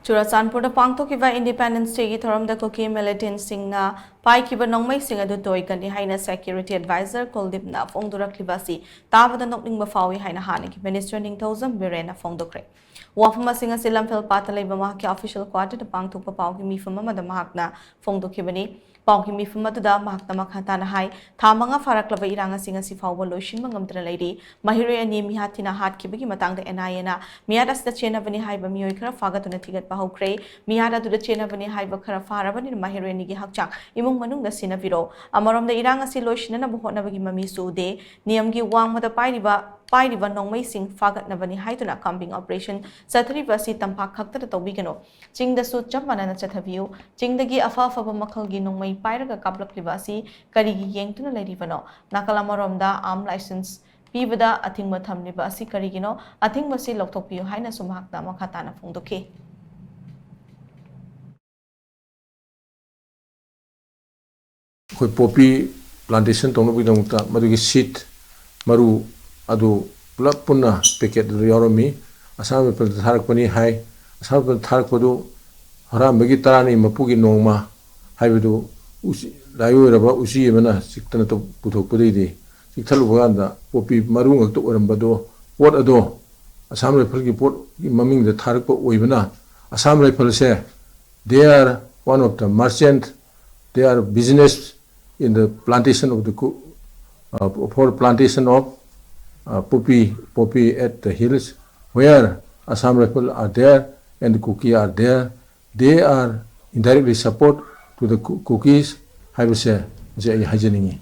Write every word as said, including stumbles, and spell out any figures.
ꯆꯨꯔꯆꯥꯟꯄꯨꯔꯗ ꯄꯥꯡꯊꯣꯛꯈꯤꯕ Independence Day ꯒꯤ ꯊꯧꯔꯝꯗ ꯀꯨꯀꯤ militants ꯁꯤꯡꯅ ꯄꯥꯏꯈꯤꯕ ꯅꯣꯡꯃꯩꯁꯤꯡ ꯑꯗꯨ ꯇꯣꯏꯒꯅꯤ ꯍꯥꯏꯅ Security Advisor ꯀꯨꯜꯗꯤꯞꯅ ꯐꯣꯡꯗꯣꯔꯛꯂꯤꯕ ꯑꯁꯤ ꯇꯥꯕꯗ ꯅꯣꯛꯅꯤꯡꯕ ꯐꯥꯎꯏ ꯍꯥꯏꯅ ꯍꯥꯟꯅꯒꯤ Minister ꯅꯤꯡꯊꯧꯖꯝ ꯕꯤꯔꯦꯟꯅ ꯐꯣꯡꯗꯣꯛꯈ꯭ꯔꯦ꯫ ꯋꯥꯐꯝ ꯑꯁꯤꯡ ꯑꯁꯤ ꯂꯝꯐꯦꯜ ꯄꯥꯠꯇ ꯂꯩꯕ ꯃꯍꯥꯛꯀꯤ official quarter ꯗ ꯄꯥꯡꯊꯣꯛꯄ ꯄꯥꯎꯒꯤ ꯃꯤꯐꯝ ꯑꯃꯗ ꯃꯍꯥꯛꯅ ꯐꯣꯡꯗꯣꯛꯈꯤꯕꯅꯤ꯫ ꯄꯥꯎꯒꯤ ꯃꯤꯐꯝ ꯑꯗꯨꯗ ꯃꯍꯥꯛꯅ ꯃꯈꯥ ꯇꯥꯅ ꯍꯥꯏ, ꯊꯥ ꯃꯉꯥ ꯐꯥꯔꯛꯂꯕ ꯏꯔꯥꯡ ꯑꯁꯤ ꯉꯁꯤ ꯐꯥꯎꯕ ꯂꯣꯏꯁꯤꯟꯕ ꯉꯝꯗꯅ ꯂꯩꯔꯤ꯫ ꯃꯍꯩꯔꯣꯏ ꯑꯅꯤ ꯃꯤꯍꯥꯠ ꯊꯤꯅ ꯍꯥꯠꯈꯤꯕꯒꯤ ꯃꯇꯥꯡꯗ N I A ꯅ ꯃꯤꯍꯥꯠ ꯑꯁꯤꯗ ꯆꯦꯟꯅꯕꯅꯤ ꯍꯥꯏꯕ ꯃꯤꯑꯣꯏ ꯈꯔ ꯐꯥꯒꯠꯇꯨꯅ ꯊꯤꯒꯠꯄ ꯍꯧꯈ꯭ꯔꯦ꯫ ꯃꯤꯍꯥꯠ ꯑꯗꯨꯗ ꯆꯦꯟꯅꯕꯅꯤ ꯍꯥꯏꯕ ꯈꯔ ꯐꯥꯔꯕꯅꯤꯅ ꯃꯍꯩꯔꯣꯏ ꯑꯅꯤꯒꯤ ꯍꯛꯆꯥꯡ ꯏꯃꯨꯡ ꯃꯅꯨꯡꯗ ꯁꯤꯟꯅꯕꯤꯔꯣ꯫ ꯑꯃꯔꯣꯝꯗ ꯏꯔꯥꯡ ꯑꯁꯤ ꯂꯣꯏꯁꯤꯟꯅꯅꯕ ꯍꯣꯠꯅꯕꯒꯤ ꯃꯃꯤꯁꯨ ꯎꯗꯦ꯫ ꯅꯤꯌꯝꯒꯤ ꯋꯥꯡꯃꯗ ꯄꯥꯏꯔꯤꯕ, ꯄꯥꯏꯔꯤꯕ ꯅꯣꯡꯃꯩꯁꯤꯡ ꯐꯥꯒꯠꯅꯕꯅꯤ ꯍꯥꯏꯗꯨꯅ combing operation ꯆꯠꯊꯔꯤꯕ ꯑꯁꯤ ꯇꯝꯄꯥꯛ ꯈꯛꯇꯗ ꯇꯧꯕꯤꯒꯅꯨ꯫ ꯆꯤꯡꯗꯁꯨ ꯆꯞ ꯃꯥꯟꯅꯅ ꯆꯠꯊꯕꯤꯌꯨ꯫ ꯆꯤꯡꯗꯒꯤ ꯑꯐ ꯑꯐꯕ ꯃꯈꯜꯒꯤ ꯅꯣꯡꯃꯩ ꯄꯥꯏꯔꯒ ꯀꯥꯞꯂꯛꯂꯤꯕ ꯑꯁꯤ ꯀꯔꯤꯒꯤ ꯌꯦꯡꯗꯨꯅ ꯂꯩꯔꯤꯕꯅꯣ? ꯅꯥꯀꯜ ꯑꯃꯔꯣꯝꯗ arm license ꯄꯤꯕꯗ ꯑꯊꯤꯡꯕ ꯊꯝꯂꯤꯕ ꯑꯁꯤ ꯀꯔꯤꯒꯤꯅꯣ? ꯑꯊꯤꯡꯕꯁꯤ ꯂꯧꯊꯣꯛꯄꯤꯌꯨ ꯍꯥꯏꯅꯁꯨ ꯃꯍꯥꯛꯅ ꯃꯈꯥ ꯇꯥꯅ ꯐꯣꯡꯗꯣꯛꯈꯤ꯫ ꯑꯩꯈꯣꯏ poppy plantation ꯇꯧꯅꯕꯒꯤꯗꯃꯛꯇ ꯃꯗꯨꯒꯤ seed, ꯃꯔꯨ ꯑꯗꯨ ꯄꯨꯂꯞ ꯄꯨꯟꯅ packet ꯑꯗꯨ ꯌꯥꯎꯔꯝꯃꯤ꯫ ꯑꯁꯥꯝ ꯔꯥꯏꯐꯜꯗ ꯊꯥꯔꯛꯄꯅꯤ ꯍꯥꯏ꯫ ꯑꯁꯥꯝ ꯔꯥꯏꯐꯜꯗ ꯊꯥꯔꯛꯄꯗꯨ ꯍꯔꯥꯝꯕꯒꯤ ꯇꯔꯥꯅꯤ ꯃꯄꯨꯒꯤ ꯅꯣꯡꯃ ꯍꯥꯏꯕꯗꯨ ꯎꯆꯤ-, ꯂꯥꯏꯑꯣꯏꯔꯕ ꯎꯆꯤ ꯑꯃꯅ ꯆꯤꯛꯇꯅ ꯇꯧ-, ꯄꯨꯊꯣꯛꯄꯗꯒꯤꯗꯤ ꯆꯤꯛꯊꯠꯂꯨꯕ ꯀꯥꯟꯗ poppy ꯃꯔꯨ ꯉꯥꯛꯇ ꯑꯣꯏꯔꯝꯕꯗꯣ, ꯄꯣꯠ ꯑꯗꯣ ꯑꯁꯥꯝ ꯔꯥꯏꯐꯜꯒꯤ ꯄꯣꯠꯀꯤ ꯃꯃꯤꯡꯗ ꯊꯥꯔꯛꯄ ꯑꯣꯏꯕꯅ Assam ꯔꯥꯏꯐꯜꯁꯦ, they are one of the merchant, they are business in the plantation of the Ku-, uh, for plantation of, uh, poppy, poppy at the hills, where Assam Rifle are there and Kuki are there, they are indirectly support to the Ku-, Kukis ꯍꯥꯏꯕꯁꯦ ꯃꯁꯤ ꯑꯩ ꯍꯥꯏꯖꯅꯤꯡꯉꯤ꯫